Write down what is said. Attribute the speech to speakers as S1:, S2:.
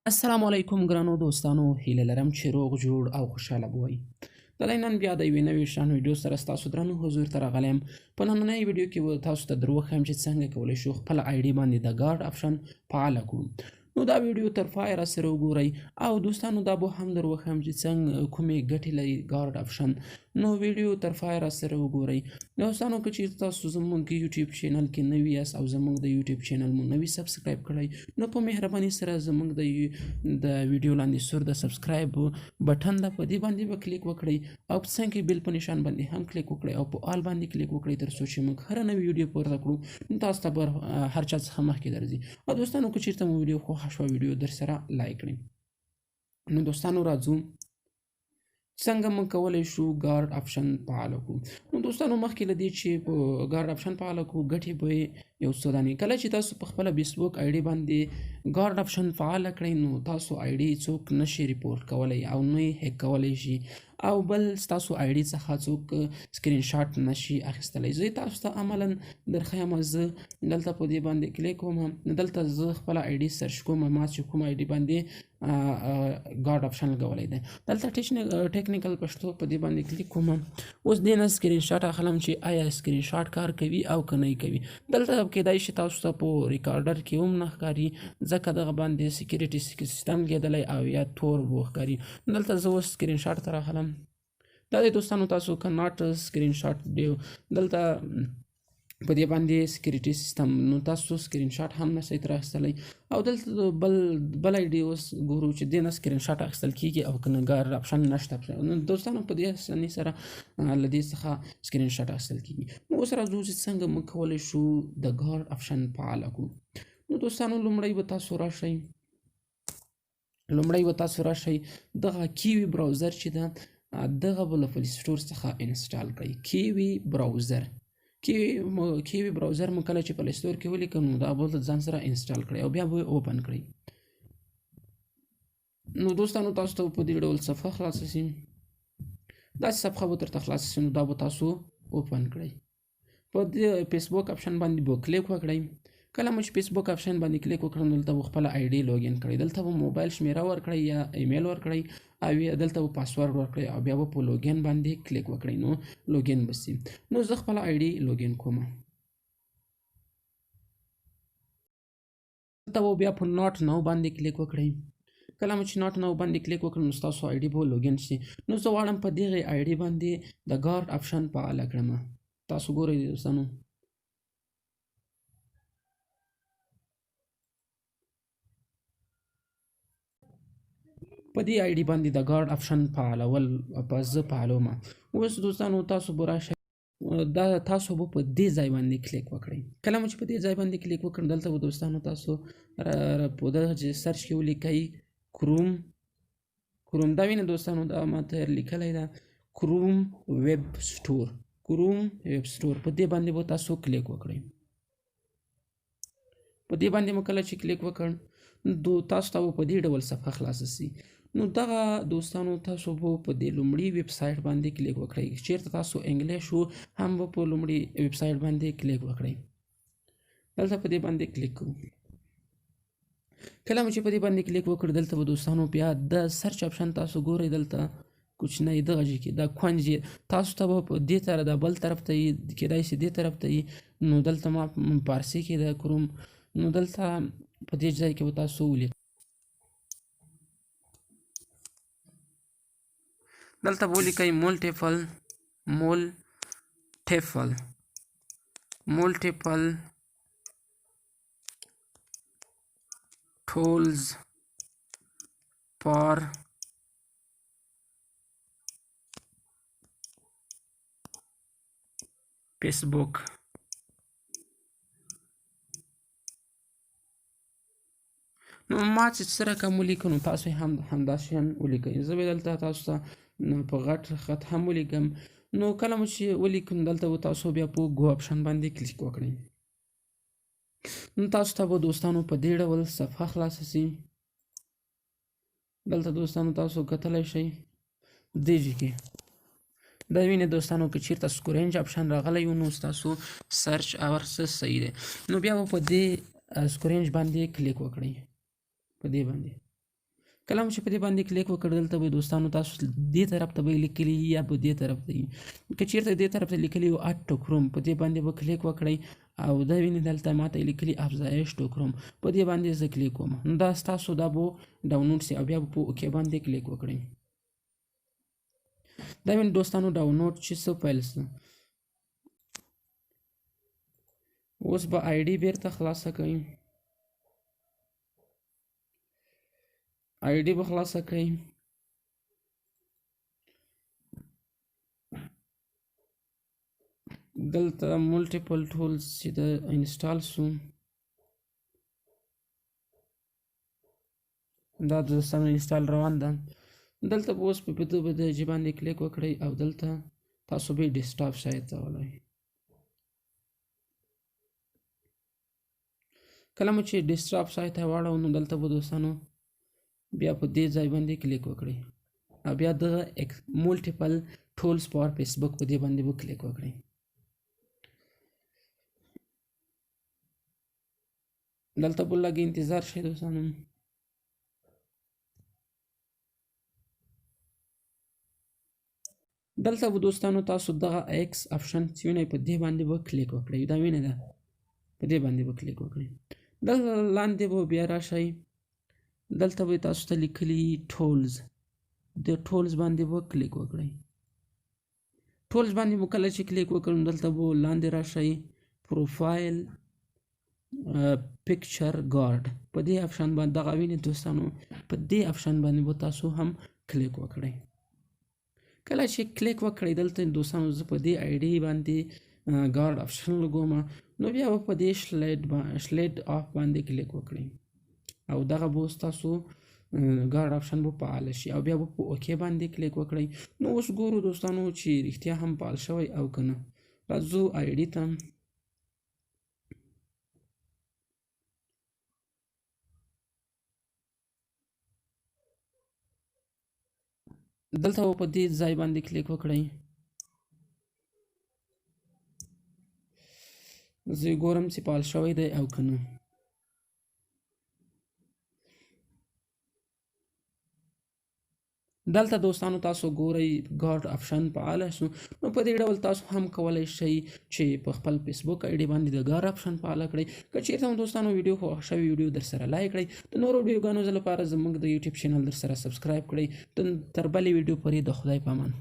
S1: السلام علیکم ګرانو دوستانو، هیله لرم چې روغ جوړ او خوشحاله به وئ. د نن بیا د یوې نوې شان ویډیو سره ستاسو درنو حضور ته راغلی یم. په نننۍ ویډیو کې به تاسو ته در وښیم چې څنګه کولی شو خپله آی ډي باندې د ګارډ اپشن فعاله کړو. نو دا ویډیو تر پایه راسره وګورئ. او دوستانو، دا به هم در وښیم چې څنګه کومې ګټې لري ګارډ اپشن. نو ویډیو تر پایه راسره وګورئ. دوستانو، که چیرته تاسو زموږ یوټیوب چینل کې نوي یاست او زموږ د یوټیوب چینل مو نوي subscribe کړئ، نو په مهرباني سره زموږ د ویډیو لاندې سور د subscribe button ده، په دې باندې به کلیک وکړئ او په څنګ کې bell په نشان باندې هم کلیک وکړئ او په all باندې کلیک وکړئ، تر څو چې موږ هره نوې ویډیو پورته کړو نو تاسو ته به هر چا څخه مخکې درځي. او دوستانو، که چیرته مو ویډیو خوښه شوه، ویډیو در سره لایک کړئ. نو دوستانو، راځو څنګه موږ کولی شو ګارډ اپشن فعال کړو. نو دوستانو، مخکې له دې چې په ګارډ اپشن فعال کړو، ګټې به یې یو څو دانې. کله چې تاسو په خپله فیسبوک آی ډي باندې ګارډ اپشن فعال کړئ، نو تاسو آی ډي څوک نشي report کولی او نه یې هیک کولی شي، او بل ستاسو آی ډي څخه څوک سکرین شاټ نشي اخیستلی. زه تاسو ته عملا درښیم. زه دلته په دې باندې کلیک کوم. دلته زه خپله آی ډي search کوم، ما چې کوم آی ډي باندې ګارډ اپشن لګولی دی. دلته ټیکنیکل پښتو، په دې باندې کلیک کوم. اوس دې نه سکرین شاټ اخلم چې آیا سکرین شاټ کار کوي او که نه کوي. دلته کېدای شي تاسو ته په recorder کې هم نه ښکاري، ځکه دغه باندې security system لګېدلی او یا تور وښکاري. دلته زه اوس سکرین شاټ ته راخلم. دا دی دوستانو، تاسو که not screen shot دیو، دلته په دې باندې security system، نو تاسو سکرین شاټ هم نشئ ترې اخیستلی. او دلته بل آی ډي اوس ګورو چې دې نه سکرین شاټ اخیستل کېږي او که نه، ګارډ اپشن نشته. نو دوستانو، په دې اسانۍ سره له دې څخه سکرین شاټ اخیستل کېږي. نو اوس راځو چې څنګه موږ کولی شو د ګارډ اپشن فعاله کړو. نو دوستانو، لومړی به تاسو راشئ دغه Kiwi browser چې ده، دغه به له Play Store څخه install کړئ. Kiwi browser، Kiwi browser مو کله چې Play Store کې ولیکئ، نو دا به له ځان سره install کړئ او بیا به open کړئ. نو دوستانو، تاسو ته په دې ډول صفحه خلاصه شي. داسې صفحه به درته خلاصه شي. نو دا به تاسو open کړئ، په دې فیسبوک اپشن باندې به کلیک وکړئ. کله مو چې فیسبوک اپشن باندې کلیک وکړ، نو دلته به خپله آی ډي login کړئ. دلته به موبایل شمیره ورکړئ یا ایمیل ورکړئ او یا دلته به پاسورډ ورکړئ او بیا به په login باندې کلیک وکړئ، نو login به سي. نو زه خپله آی ډي login کوم. دلته به بیا په not now باندې کلیک وکړئ. کله مو چې not now باندې کلیک وکړ، نو ستاسو آی ډي به login شي. نو زه غواړم په دغې آی ډي باندې د ګارډ اپشن فعاله کړم. تاسو ګورئ دوستانو، په دې آی ډي باندې د ګارډ اپشن فعالول په زه فعالوم اوس. دوستانو، تاسو به راشئ، دا تاسو به په دې ځای باندې کلیک وکړئ. کله مو چې په دې ځای باندې کلیک وکړ، دلته به دوستانو تاسو په دغه چې search کې ولیکئ Chrome. Chrome دا وینئ دوستانو، دا ما ته لیکلی ده Chrome Web Store. Chrome Web Store، په دې باندې به تاسو کلیک وکړئ. په دې باندې مو کله چې کلیک وکړ، دو تاسو ته به په دې ډول صفحه خلاصه سي. نو دغه دوستانو، تاسو به په دې لومړي ویب سایټ باندې کلیک وکړئ. چیرته تاسو English وو، هم به په لومړي ویب سایټ باندې کلیک وکړئ. دلته په دې باندې کلیک کوو. کله مو چې په دې باندې کلیک وکړ، دلته به دوستانو بیا د search option تاسو ګورئ. دلته کوچنی دغه ځای کې دا کونج تاسو ته به په دې طرف، دا بل طرف ته یې کېدای شي، دې طرف ته یې. نو دلته ما پارسي کې ده کروم. نو دلته په دې ځای کې به تاسو ولیکئ، دلته به ولیکئ multiple tools for Facebook. نو ما چې څه رقم ولیکو، نو تاسو هم همداسې هم ولیکئ. زه به دلته تاسو ته په غټ خط هم ولیکم. نو کله مو چې ولیکم، دلته به تاسو بیا په go option باندې کلیک وکړئ. نو تاسو ته به دوستانو په دې ډول صفحه خلاصه سي. دلته دوستانو تاسو کتلی شئ دې ځای کې دا وینئ دوستانو، که چیرته سکورینج option راغلی وي، نو ستاسو search او هر څه صحیح دی. نو بیا به په دې سکورینج باندې کلیک وکړئ، په دې باندې. کله مو چې په دې باندې کلیک وکړ، دلته به دوستانو تاسو دې طرف ته به لیکلي یا به دې طرف ته، که چیرته دې طرف ته لیکلي وو add to Chrome، په دې باندې به کلیک وکړئ. او دا وینئ دلته ماته لیکلي افزایش to Chrome، په دې باندې زه کلیک کوم. نو دا ستاسو دا به ډاونلوډ سي او بیا به په OK باندې کلیک وکړئ. دا وینئ دوستانو ډاونلوډ چې څه پیل سو. اوس به آی ډي بیرته خلاصه کړئ، آی ډي به خلاصه کړئ. دلته multiple tools چې د install سو، دا د دوستانو install روان ده. دلته به اوس په دې باندې باندې کلیک وکړئ او دلته تاسو به desktop site ته ولاړئ. کله مو چې desktop site ته واړو، نو دلته به دوستانو بیا په دې ځای باندې کلیک وکړئ او بیا دغه multiple tools for Facebook، په دې باندې به کلیک وکړئ. دلته به لږ انتظار شئ دوستانو. دلته به دوستانو تاسو دغه ایکس option چې وینئ، په دې باندې به کلیک وکړئ. دا وینئ ده، په دې باندې به کلیک وکړئ. دلته لاندې به بیا راشئ، دلته به تاسو ته لیکلي tools، د tools باندې به کلیک وکړئ. tools باندې مو کله چې کلیک وکړ، دلته به لاندې راشئ، profile picture guard، په دې option باندې، دغه وینئ دوستانو، په دې option باندې به تاسو هم کلیک وکړئ. کله چې کلیک وکړئ، دلته دوستانو زه په دې آی ډي باندې guard option لګوم، نو بیا به په دې shield off باندې کلیک وکړئ او دغه به ستاسو guard option به فعال شي او بیا به په OK باندې کلیک وکړئ. نو اوس ګورو دوستانو چې رښتیا هم فعال شوی او که نه. راځو آی ډي ته. دلته په دې ځای باندې کلیک وکړئ. زه ګورم چې فعال شوی دی او که نه. دلته دوستانو تاسو ګورئ، guard option فعال شو. نو په دې ډول تاسو هم کولی شئ چې په خپل فیسبوک آی ډي باندې د guard option فعال کړئ. که چیرته هم دوستانو ویډیو خوښ شوی، ویډیو در سره لایک کړئ. د نورو ویډیوګانو لپاره زموږ د یوټیوب channel در سره subscribe کړئ. تر بلې ویډیو پورې د خدای په امان.